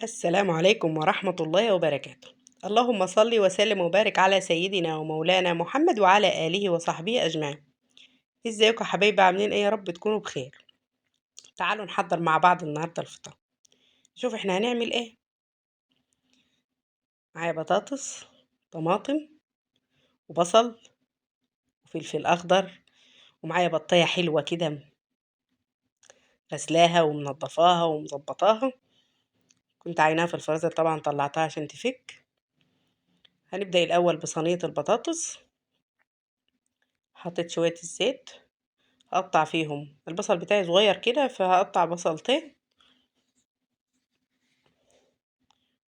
السلام عليكم ورحمة الله وبركاته. اللهم صل وسلم وبارك على سيدنا ومولانا محمد وعلى آله وصحبه أجمعين. ازيكم يا حبايبي، عاملين ايه؟ يا رب تكونوا بخير. تعالوا نحضر مع بعض النهارده الفطار. شوف احنا هنعمل ايه. معايا بطاطس، طماطم، وبصل، وفلفل اخضر، ومعايا بطايه حلوة كده غسلاها ومنضفاها ومظبطاها، كنت عيناها في الفريزر طبعا طلعتها عشان تفك. هنبدأ الأول بصينية البطاطس. حطيت شوية الزيت، هقطع فيهم البصل بتاعي صغير كده فهقطع بصلتين،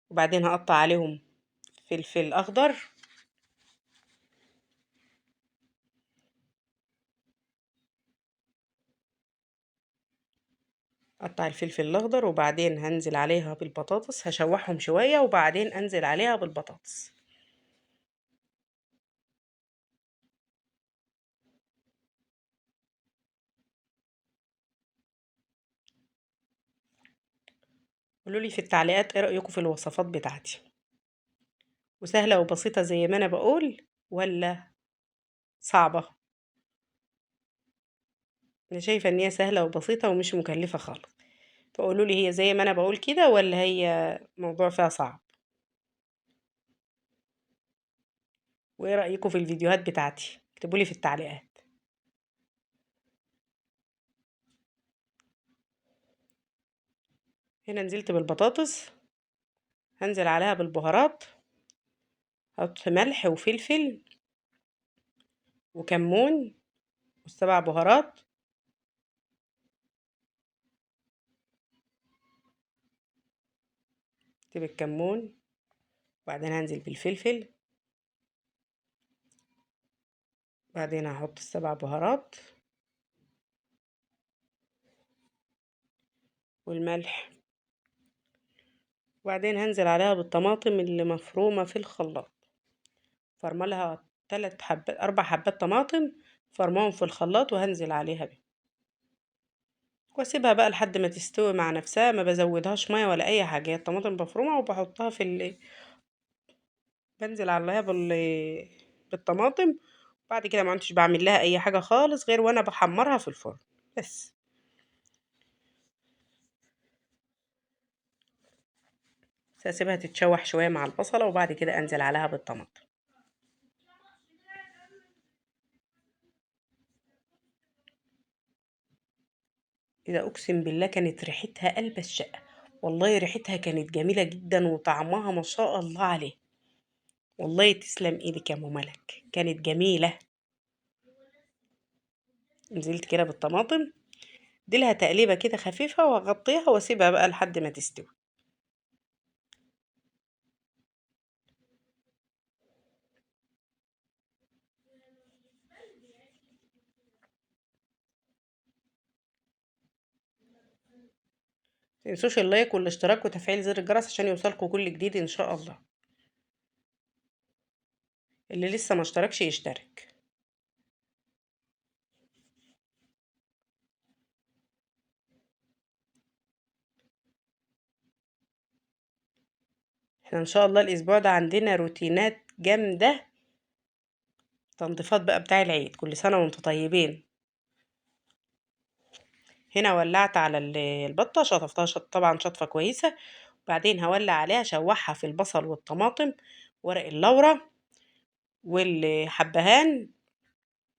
وبعدين هقطع عليهم فلفل أخضر، اقطع الفلفل الاخضر، وبعدين هنزل عليها بالبطاطس، هشوحهم شوية وبعدين انزل عليها بالبطاطس. قولوا لي في التعليقات ايه رايكم في الوصفات بتاعتي، وسهلة وبسيطة زي ما انا بقول ولا صعبة؟ انا شايفه ان هي سهلة وبسيطة ومش مكلفة خالص، فقولوا لي هي زي ما انا بقول كده ولا هي موضوع فيها صعب؟ وايه رايكم في الفيديوهات بتاعتي؟ اكتبوا لي في التعليقات. هنا نزلت بالبطاطس، هنزل عليها بالبهارات، هحط ملح وفلفل وكمون والسبع بهارات، اكتب الكمون، وبعدين هنزل بالفلفل، بعدين هحط السبع بهارات والملح، وبعدين هنزل عليها بالطماطم اللي مفرومة في الخلاط. فرملها 3 حبات 4 حبات طماطم، فرمهم في الخلاط وهنزل عليها بيه، واسيبها بقى لحد ما تستوي مع نفسها، ما بزودهاش مية ولا اي حاجة. الطماطم مفرومه وبحطها في بنزل عليها بالطماطم. بعد كده ما عدتش بعمل لها اي حاجة خالص غير وانا بحمرها في الفرن بس. هسيبها تتشوح شوية مع البصله وبعد كده انزل عليها بالطماطم. إذا أقسم بالله كانت ريحتها قلب الشقة، والله ريحتها كانت جميلة جدا وطعمها ما شاء الله عليه. والله تسلم ايدك يا ام ملك، كانت جميلة. نزلت كده بالطماطم، اديلها تقليبة كده خفيفة واغطيها واسيبها بقى لحد ما تستوي. متنسوش اللايك والاشتراك وتفعيل زر الجرس عشان يوصلكوا كل جديد ان شاء الله. اللي لسه ما اشتركش يشترك. احنا ان شاء الله الاسبوع ده عندنا روتينات جامدة، تنظيفات بقى بتاع العيد. كل سنة وانتم طيبين. هنا ولعت على البطة، شطفتها طبعا شطفة كويسة، وبعدين هولع عليها، شوحها في البصل والطماطم ورق اللورة والحبهان،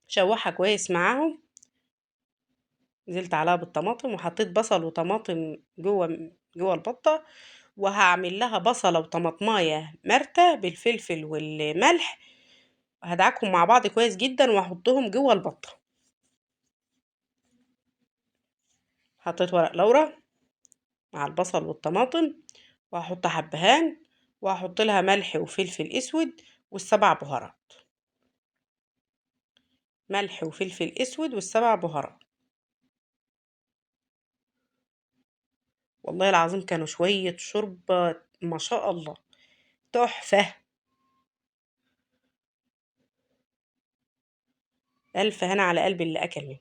شوحها كويس معاهم. نزلت عليها بالطماطم وحطيت بصل وطماطم جوه البطة، وهعمل لها بصلة وطماطماية مرتة بالفلفل والملح، هدعكهم مع بعض كويس جدا واحطهم جوه البطة. حطيت ورق لورا مع البصل والطماطم، وهحط حبهان، وهحط لها ملح وفلفل اسود والسبع بهارات. ملح وفلفل اسود والسبع بهارات. والله العظيم كانوا شوية شوربة ما شاء الله تحفة. ألف هنا على قلب اللي أكل منه.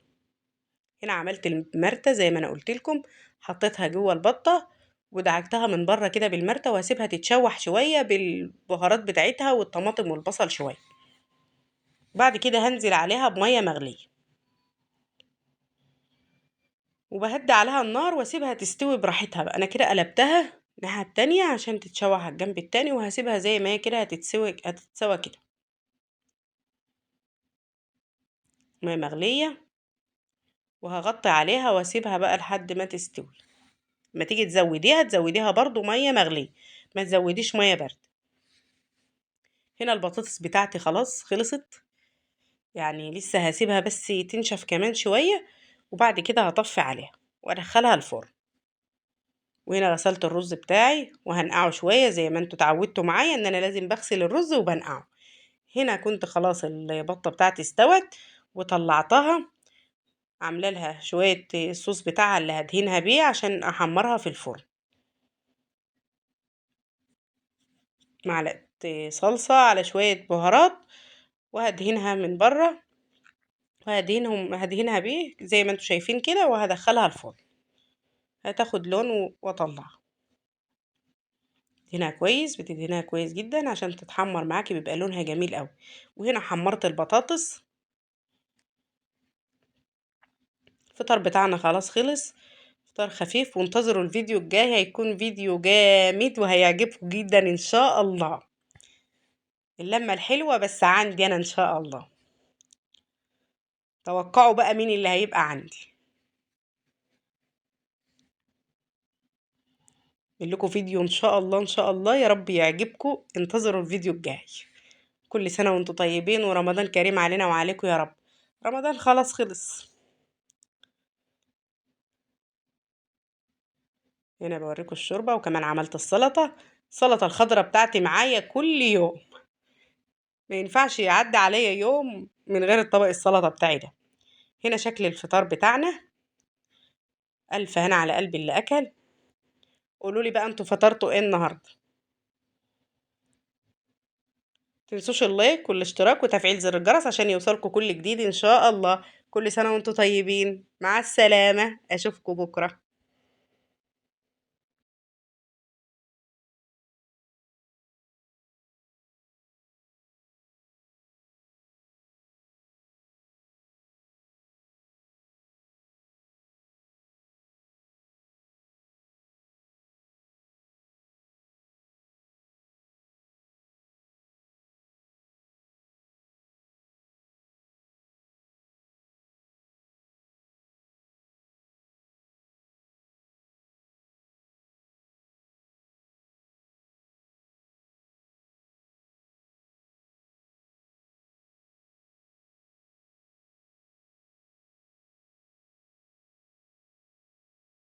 هنا عملت المرتة زي ما أنا قلت لكم، حطيتها جوه البطة ودعكتها من بره كده بالمرتة، وهسيبها تتشوح شوية بالبهارات بتاعتها والطماطم والبصل شوية. بعد كده هنزل عليها بمية مغلية، وبهدي عليها النار واسيبها تستوي براحتها بقى. انا كده قلبتها الناحية التانية عشان تتشوح على الجنب التاني، وهسيبها زي ما هي كده هتتسوى كده. مية مغلية، وهغطي عليها واسيبها بقى لحد ما تستوي. ما تيجي تزوديها تزوديها برضو مية مغلية، ما تزوديش مية بارده. هنا البطاطس بتاعتي خلاص خلصت، يعني لسه هسيبها بس تنشف كمان شوية، وبعد كده هطفي عليها وادخلها الفرن. وهنا غسلت الرز بتاعي وهنقعه شوية زي ما انتوا اتعودتوا معايا ان انا لازم بغسل الرز وبنقعه. هنا كنت خلاص البطة بتاعتي استوت وطلعتها، عامله لها شوية الصوص بتاعها اللي هدهنها بيه عشان احمرها في الفرن. معلقه صلصه على شوية بهارات، وهدهنها من بره، هدهنها بيه زي ما انتوا شايفين كده، وهدخلها الفرن هتاخد لون واطلعها. دهنها كويس، بتدهنها كويس جدا عشان تتحمر معاكي، بيبقى لونها جميل قوي. وهنا حمرت البطاطس. الفطار بتاعنا خلاص خلص، فطار خفيف. وانتظروا الفيديو الجاي، هيكون فيديو جامد وهيعجبكم جدا ان شاء الله. اللمة الحلوة بس عندي انا ان شاء الله. توقعوا بقى مين اللي هيبقى عندي. اعمل لكم فيديو ان شاء الله، ان شاء الله يا رب يعجبكم. انتظروا الفيديو الجاي. كل سنة وانتم طيبين، ورمضان كريم علينا وعليكم يا رب. رمضان خلاص خلص. هنا بوريكم الشوربة، وكمان عملت السلطة، السلطة الخضراء بتاعتي معايا كل يوم، ما ينفعش يعدي عليا يوم من غير الطبق السلطة بتاعي ده. هنا شكل الفطار بتاعنا، ألف هنا على قلب اللي أكل. قولوا لي بقى انتوا فطرتوا ايه النهارده؟ تنسوش اللايك والاشتراك وتفعيل زر الجرس عشان يوصلكم كل جديد ان شاء الله. كل سنة وانتوا طيبين، مع السلامة، اشوفكم بكرة.